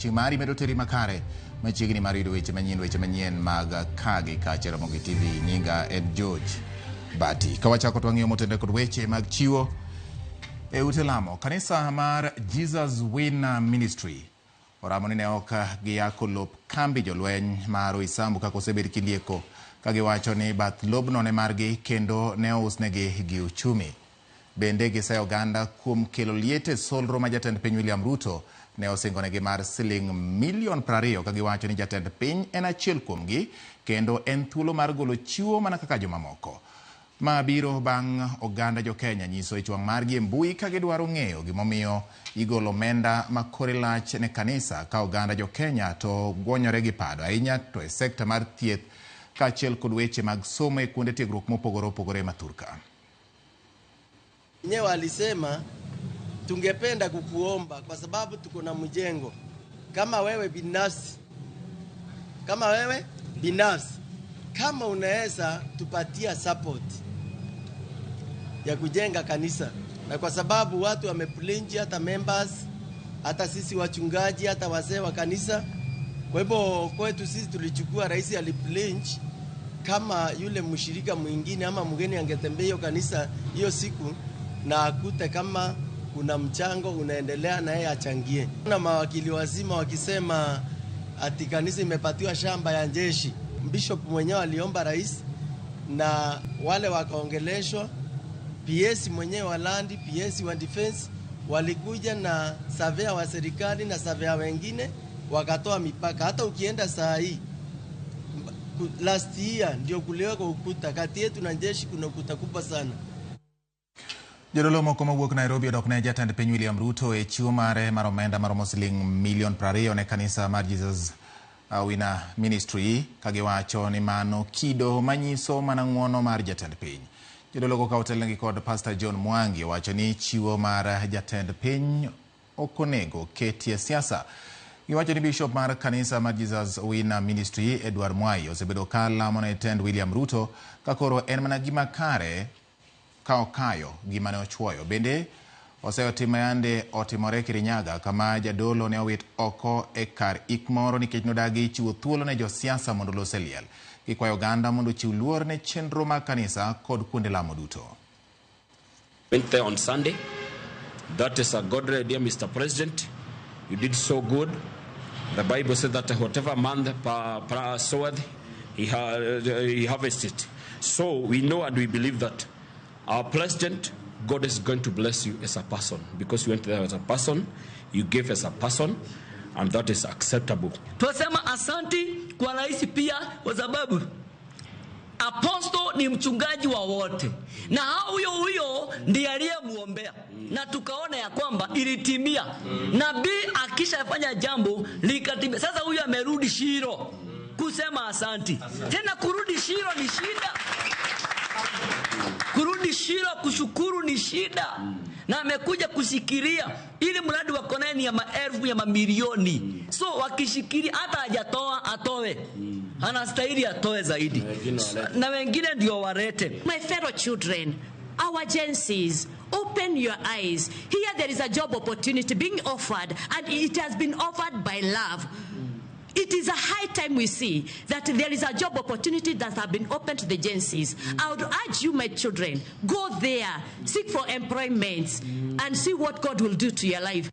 Chieng' mari medo teri makare machiegni mar yudo weche manyien, weche manyien mag kagi kacha Ramogi TV. Nyinga en George Bati. Ka wachako to wang'iyo motenore kod weche mag chiwo e ute lamo. Kanisa mar Jesus Winner Ministry oramo ni ne ok giyako lop kambi jolweny mar Roysambu kaka osebed kilieko ka giwacho ni bath lobno ne margi kendo ne ousnegi gi uchumi. Bende giseyo oganda kuom kelo liet e solro ma jatend piny William Ruto ne osingonegi mar siling milion 20 ka giwacho ni jatend piny en achiel kuomgi kendo en thuolo mar golo chiwo mana kaka jomamoko. Ma biro bang' oganda jo Kenya nyiso ich wang' margi e mbui ka gidwaro ng'eyo gimomiyo igolo omenda ma kore lach ne kanisa ka oganda jo Kenya to gwonyore gi pado ahinya to e sekta mar thieth kaachiel kod weche mag somo e kuonde tiegruok mopogore opogore ma thurka. Wenyewe alisema tungependa kukuomba kwa sababu tuko na mjengo. Kama wewe binafsi, kama wewe binafsi, kama unaweza tupatia support ya kujenga kanisa, na kwa sababu watu wamepledge, hata members, hata sisi wachungaji, hata wazee wa kanisa. Kwa hivyo kwetu sisi tulichukua, rais alipledge kama yule mshirika mwingine ama mgeni angetembea hiyo kanisa hiyo siku na akute kama kuna mchango unaendelea na yeye achangie. Na mawakili wazima wakisema ati kanisa imepatiwa shamba ya jeshi. Bishop mwenyewe aliomba rais na wale wakaongeleshwa, PS mwenyewe wa land, PS wa defense walikuja na surveyor wa serikali na surveyor wengine wakatoa mipaka. Hata ukienda saa hii, last year ndio kuliweka ukuta kati yetu na jeshi, kuna ukuta kubwa sana. Jodolo moko mawuok Nairobi odok ne jatend piny William Ruto e chiwo mare mar omenda maromo siling milion 20 ne kanisa mar Jesus Winner Ministry ka giwacho ni mano kido manyiso mana ng'uono mar jatend piny. Jodologo ka otelnegi kod Pastor John Mwangi owacho ni chiwo mar jatend piny ok onego ketie siasa. Giwacho ni bishop mar kanisa mar Jesus Winner Ministry Edward Mwai osebedo ka lamo ne tend William Ruto ka koro en mana gima kare ka okayo gima ne ochuoyo. Bende oseyo tim mayande otimore Kirinyaga kama jadolo ne owit oko e kar ik moro nikech nodagi chiwo thuolo ne josiasa mondo olos e liel. Gikwayo oganda mondo ochiw luor ne chenro mag kanisa kod kuonde lamo duto. Went there on Sunday. That is a godly idea, Mr. President. You did so good. The Bible said that whatever man soweth, he harvested. So we know and we believe that our president, God is going to bless you as a person because you went there as a person, you gave as a person, and that is acceptable. Tunasema asanti kwa rais pia kwa sababu apostle ni mchungaji wa wote, na huyo huyo ndiye aliyemuombea na tukaona ya kwamba ilitimia. Nabii akishafanya jambo likatimia. Sasa huyu amerudi Shilo kusema asanti. Tena kurudi Shilo ni shida, kurudi Shilo kushukuru ni shida, na amekuja kushikilia ili mradi wako naye ni ya maelfu ya mamilioni. So wakishikilia hata hajatoa atoe, anastahili atoe zaidi, na wengine ndio walete. My fellow children, our Gen Zs, open your eyes. Here there is a job opportunity being offered, and it has been offered by love. It is a high time we see that there is a job opportunity that has been opened to the Gen Zs. I would urge you, my children, go there, seek for employment, and see what God will do to your life.